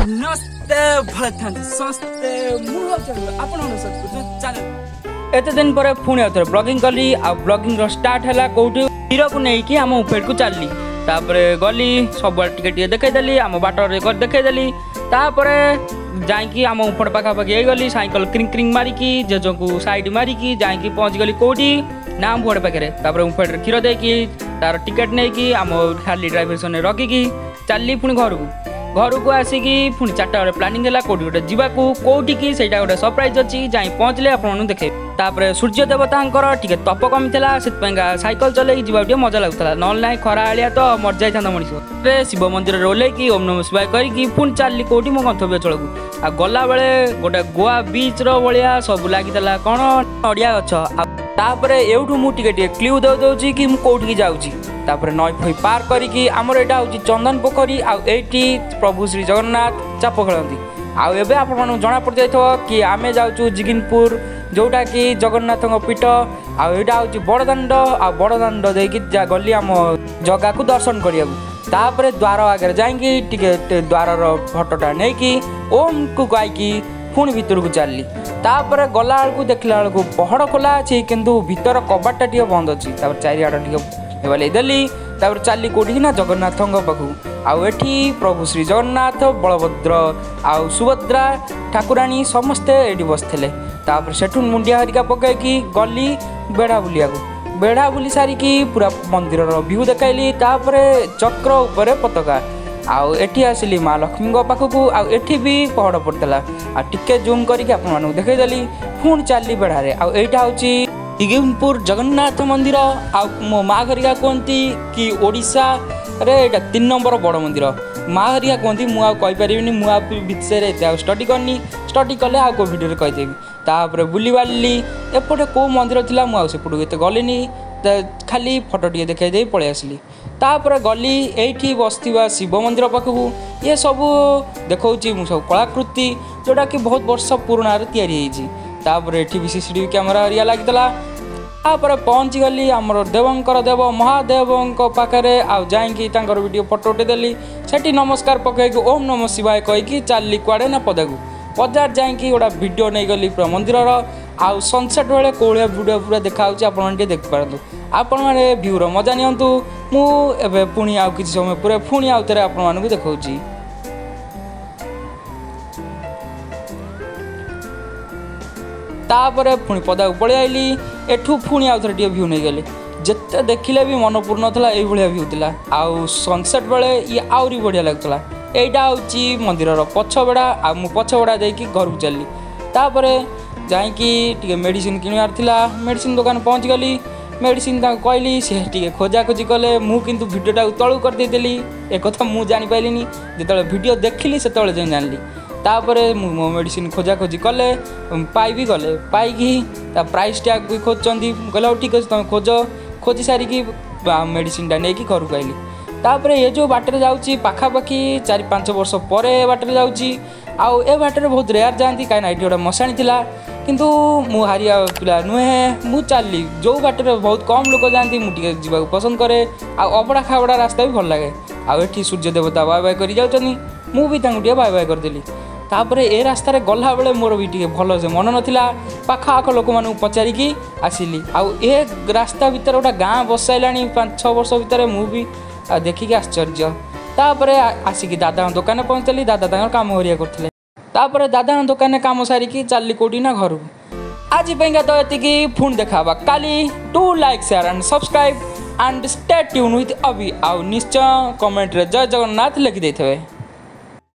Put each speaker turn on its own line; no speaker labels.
ନମସ୍ତେ, ଭଲ ଥାନ୍ତୁ ସମସ୍ତେ। ମୁଁ ହେଉଛି ଆପଣଙ୍କ ଚ୍ୟାନେଲ। ଏତେ ଦିନ ପରେ ପୁଣି ଆଉ ଥରେ ବ୍ଲଗିଂ କଲି। ଆଉ ବ୍ଲଗିଂର ଷ୍ଟାର୍ଟ ହେଲା କେଉଁଠି? କ୍ଷୀରକୁ ନେଇକି ଆମ ଓମଫେଡ଼କୁ ଚାଲିଲି। ତାପରେ ଗଲି, ସବୁଆଡ଼େ ଟିକେ ଟିକେ ଦେଖେଇଦେଲି, ଆମ ବାଟରେ ଦେଖେଇଦେଲି। ତାପରେ ଯାଇକି ଆମ ଓମଫେଡ଼ ପାଖାପାଖି ହେଇଗଲି। ସାଇକେଲ କ୍ରିଙ୍ଗ କ୍ରିଙ୍ଗ ମାରିକି, ଜେଜଙ୍କୁ ସାଇଡ଼ ମାରିକି ଯାଇକି ପହଞ୍ଚିଗଲି କେଉଁଠି ନା ଓମଫେଡ଼ ପାଖରେ। ତାପରେ ଓମଫେଡ଼ରେ କ୍ଷୀର ଦେଇକି, ତାର ଟିକେଟ୍ ନେଇକି, ଆମ ଖାଲି ଡ୍ରାଇଭର ରଖିକି ଚାଲିଲି ପୁଣି ଘରକୁ। ଘରକୁ ଆସିକି ପୁଣି 4ଟା ବେଳେ ପ୍ଲାନିଂ ହେଲା କେଉଁଠି ଗୋଟେ ଯିବାକୁ। କେଉଁଠିକି ସେଇଟା ଗୋଟେ ସରପ୍ରାଇଜ୍ ଅଛି, ଯାଇ ପହଞ୍ଚିଲେ ଆପଣମାନଙ୍କୁ ଦେଖେଇବି। ତାପରେ ସୂର୍ଯ୍ୟ ଦେବତାଙ୍କର ଟିକେ ତପ କମିଥିଲା, ସେଥିପାଇଁକା ସାଇକେଲ ଚଲେଇକି ଯିବାକୁ ଟିକେ ମଜା ଲାଗୁଥିଲା। ନହେଲେ ନାହିଁ, ଖରା ଆଳିଆ ତ ମରିଯାଇଥାନ୍ତା ମଣିଷ। ଏବେ ଶିବ ମନ୍ଦିରରେ ଓହ୍ଲେଇକି ଓମ୍ ନମଃ ଶିବାୟ କରିକି ପୁଣି ଚାଲିଲି କେଉଁଠି, ମୋ ଗନ୍ତବ୍ୟ ସ୍ଥଳକୁ। ଆଉ ଗଲାବେଳେ ଗୋଟେ ଗୋଆ ବିଚ୍ର ଭଳିଆ ସବୁ ଲାଗିଥିଲା, କ'ଣ ନଡ଼ିଆ ଗଛ। ଆଉ ତାପରେ ଏଇଠୁ ମୁଁ ଟିକେ ଟିକେ କ୍ଲୁ ଦେଇ ଦେଉଛି କି ମୁଁ କେଉଁଠିକି ଯାଉଛି। ତାପରେ ନଈ ଫଇ ପାର କରିକି, ଆମର ଏଇଟା ହେଉଛି ଚନ୍ଦନ ପୋଖରୀ, ଆଉ ଏଇଠି ପ୍ରଭୁ ଶ୍ରୀ ଜଗନ୍ନାଥ ଚାପ ଖେଳନ୍ତି। ଆଉ ଏବେ ଆପଣମାନଙ୍କୁ ଜଣା ପଡ଼ିଯାଇଥିବ କି ଆମେ ଯାଉଛୁ ଜିଗିନପୁର, ଯେଉଁଟାକି ଜଗନ୍ନାଥଙ୍କ ପୀଠ। ଆଉ ଏଇଟା ହେଉଛି ବଡ଼ଦାଣ୍ଡ। ଆଉ ବଡ଼ଦାଣ୍ଡ ଦେଇକି ଗଲି ଆମ ଜଗାକୁ ଦର୍ଶନ କରିବାକୁ। ତାପରେ ଦ୍ୱାର ଆଗରେ ଯାଇକି ଟିକେ ଦ୍ୱାରର ଫଟୋଟା ନେଇକି, ଓମ୍କୁ ଗାଇକି ପୁଣି ଭିତରକୁ ଚାଲିଲି। ତାପରେ ଗଲାବେଳକୁ ଦେଖିଲା ବେଳକୁ ପହଡ଼ ଖୋଲା ଅଛି, କିନ୍ତୁ ଭିତର କବାଟଟା ଟିକେ ବନ୍ଦ ଅଛି। ତାପରେ ଚାରିଆଡ଼ ଟିକେ ହେବାଲେଇ ଦେଲି। ତାପରେ ଚାଲିଲି କେଉଁଠିକି ନା ଜଗନ୍ନାଥଙ୍କ ପାଖକୁ। ଆଉ ଏଠି ପ୍ରଭୁ ଶ୍ରୀ ଜଗନ୍ନାଥ, ବଳଭଦ୍ର ଆଉ ସୁଭଦ୍ରା ଠାକୁରାଣୀ ସମସ୍ତେ ଏଇଠି ବସିଥିଲେ। ତାପରେ ସେଠୁ ମୁଣ୍ଡିଆ ହରିକା ପକାଇକି ଗଲି ବେଢ଼ା ବୁଲିବାକୁ। ବେଢ଼ା ବୁଲି ସାରିକି ପୁରା ମନ୍ଦିରର ଭ୍ୟୁ ଦେଖାଇଲି। ତାପରେ ଚକ୍ର ଉପରେ ପତାକା। ଆଉ ଏଠି ଆସିଲି ମା ଲକ୍ଷ୍ମୀଙ୍କ ପାଖକୁ। ଆଉ ଏଠି ବି ପହଡ଼ ପଡ଼ିଥିଲା, ଆଉ ଟିକେ ଜୁମ୍ କରିକି ଆପଣମାନଙ୍କୁ ଦେଖେଇଦେଲି। ପୁଣି ଚାଲିଲି ବେଢ଼ାରେ। ଆଉ ଏଇଟା ହେଉଛି ଇଗିନପୁର ଜଗନ୍ନାଥ ମନ୍ଦିର। ଆଉ ମୋ ମା ଘରିକା କୁହନ୍ତି କି ଓଡ଼ିଶାରେ ଏଇଟା 3 ନମ୍ବର ବଡ଼ ମନ୍ଦିର, ମା ଘରିକା କୁହନ୍ତି। ମୁଁ ଆଉ କହିପାରିବିନି, ମୁଁ ଆଉ ବିଷୟରେ ଏତେ ଆଉ ଷ୍ଟଡ଼ି କରିନି। ଷ୍ଟଡ଼ି କଲେ ଆଉ କେଉଁ ଭିଡ଼ିଓରେ କହିଦେବି। ତାପରେ ବୁଲିବାଲିଲି। ଏପଟେ କେଉଁ ମନ୍ଦିର ଥିଲା, ମୁଁ ଆଉ ସେପଟକୁ ଏତେ ଗଲିନି, ଖାଲି ଫଟୋ ଟିକେ ଦେଖାଇ ଦେଇ ପଳେଇ ଆସିଲି। ତାପରେ ଗଲି ଏଇଠି ବସିଥିବା ଶିବ ମନ୍ଦିର ପାଖକୁ। ଇଏ ସବୁ ଦେଖାଉଛି ମୁଁ ସବୁ କଳାକୃତି, ଯେଉଁଟାକି ବହୁତ ବର୍ଷ ପୁରୁଣାରେ ତିଆରି ହେଇଛି। ତାପରେ ଏଠି ବି ସିସିଟିଭି କ୍ୟାମେରା ହେରିକା ଲାଗିଥିଲା। ତାପରେ ପହଞ୍ଚିଗଲି ଆମର ଦେବଙ୍କର ଦେବ ମହାଦେବଙ୍କ ପାଖରେ। ଆଉ ଯାଇକି ତାଙ୍କର ବି ଟିକେ ଫଟୋ ଉଠେଇଦେଲି। ସେଠି ନମସ୍କାର ପକାଇକି, ଓମ୍ ନମ ଶିବାୟ କହିକି ଚାଲିଲି କୁଆଡ଼େ ନା ପଦାକୁ। ବଜାର ଯାଇକି ଗୋଟେ ଭିଡ଼ିଓ ନେଇଗଲି ପୁରା ମନ୍ଦିରର। ଆଉ ସନସେଟ୍ ବେଳେ କୋଉଳିଆ ଭିଡ଼ିଓ ପୁରା ଦେଖାହେଉଛି, ଆପଣମାନେ ଟିକେ ଦେଖିପାରନ୍ତୁ। ଆପଣମାନେ ଭ୍ୟୁର ମଜା ନିଅନ୍ତୁ। ମୁଁ ଏବେ ପୁଣି ଆଉ କିଛି ସମୟ ପରେ ପୁଣି ଆଉ ଥରେ ଆପଣମାନଙ୍କୁ ଦେଖାଉଛି। ତାପରେ ପୁଣି ପଦାକୁ ପଳେଇ ଆଇଲି। ଏଠୁ ପୁଣି ଆଉ ଥରେ ଟିକେ ଭ୍ୟୁ ନେଇଗଲି। ଯେତେ ଦେଖିଲେ ବି ମନ ପୂର୍ଣ୍ଣ ଥିଲା, ଏଇଭଳିଆ ଭ୍ୟୁ ଥିଲା। ଆଉ ସନସେଟ୍ ବେଳେ ଇଏ ଆହୁରି ବଢ଼ିଆ ଲାଗୁଥିଲା। ଏଇଟା ହେଉଛି ମନ୍ଦିରର ପଛ ବେଢ଼ା। ଆଉ ମୁଁ ପଛ ବେଢ଼ା ଦେଇକି ଘରକୁ ଚାଲିଲି। ତାପରେ ଯାଇକି ଟିକେ ମେଡ଼ିସିନ କିଣିବାର ଥିଲା, ମେଡ଼ିସିନ ଦୋକାନ ପହଞ୍ଚିଗଲି। ମେଡ଼ିସିନ ତାଙ୍କୁ କହିଲି, ସେ ଟିକେ ଖୋଜାଖୋଜି କଲେ। ମୁଁ କିନ୍ତୁ ଭିଡ଼ିଓଟାକୁ ତଳକୁ କରିଦେଇଥିଲି, ଏକଥା ମୁଁ ଜାଣିପାରିଲିନି। ଯେତେବେଳେ ଭିଡ଼ିଓ ଦେଖିଲି ସେତେବେଳେ ଯାଇ ଜାଣିଲି। ତାପରେ ମୁଁ ମୋ ମେଡ଼ିସିନ ଖୋଜାଖୋଜି କଲେ, ପାଇ ବି ଗଲେ। ପାଇକି ତା ପ୍ରାଇସ୍ ଟ୍ୟାଗ୍ ବି ଖୋଜୁଛନ୍ତି। ମୁଁ କହିଲି, ହଉ ଠିକ୍ ଅଛି, ତୁମେ ଖୋଜ। ଖୋଜି ସାରିକି ମେଡ଼ିସିନଟା ନେଇକି ଘରକୁ ଆଇଲି। ତାପରେ ଏ ଯେଉଁ ବାଟରେ ଯାଉଛି, ପାଖାପାଖି 4-5 ବର୍ଷ ପରେ ଏ ବାଟରେ ଯାଉଛି। ଆଉ ଏ ବାଟରେ ବହୁତ ରେୟାର ଯାଆନ୍ତି, କାହିଁକିନା ଏଠି ଗୋଟେ ମଶାଣି ଥିଲା। କିନ୍ତୁ ମୁଁ ହାରିବା ପିଲା ନୁହେଁ, ମୁଁ ଚାଲିଲି। ଯେଉଁ ବାଟରେ ବହୁତ କମ୍ ଲୋକ ଯାଆନ୍ତି, ମୁଁ ଟିକେ ଯିବାକୁ ପସନ୍ଦ କରେ। ଆଉ ଅବଡ଼ା ଖାବଡ଼ା ରାସ୍ତା ବି ଭଲ ଲାଗେ। ଆଉ ଏଠି ସୂର୍ଯ୍ୟ ଦେବତା ବାଏ ବାଏ କରି ଯାଉଛନ୍ତି, ମୁଁ ବି ତାଙ୍କୁ ଟିକେ ବାଏ ବାଏ କରିଦେଲି। ତାପରେ ଏ ରାସ୍ତାରେ ଗଲାବେଳେ ମୋର ବି ଟିକେ ଭଲ ସେ ମନ ନଥିଲା। ପାଖ ଆଖ ଲୋକମାନଙ୍କୁ ପଚାରିକି ଆସିଲି। ଆଉ ଏ ରାସ୍ତା ଭିତରେ ଗୋଟେ ଗାଁ ବସାଇଲାଣି 5-6 ବର୍ଷ ଭିତରେ, ମୁଁ ବି ଦେଖିକି ଆଶ୍ଚର୍ଯ୍ୟ। ତାପରେ ଆସିକି ଦାଦାଙ୍କ ଦୋକାନରେ ପହଞ୍ଚିଲି। ଦାଦା ତାଙ୍କର କାମ ହେରିକା କରୁଥିଲେ। ତାପରେ ଦାଦାଙ୍କ ଦୋକାନରେ କାମ ସାରିକି ଚାଲିଲି କେଉଁଠି ନା ଘରକୁ। ଆଜି ପାଇଁକା ତ ଏତିକି, ପୁଣି ଦେଖା ହେବା କାଲି। Do like, share and subscribe and stay tune with Abhi. ଆଉ ନିଶ୍ଚୟ କମେଣ୍ଟରେ ଜୟ ଜଗନ୍ନାଥ ଲେଖିଦେଇଥିବେ।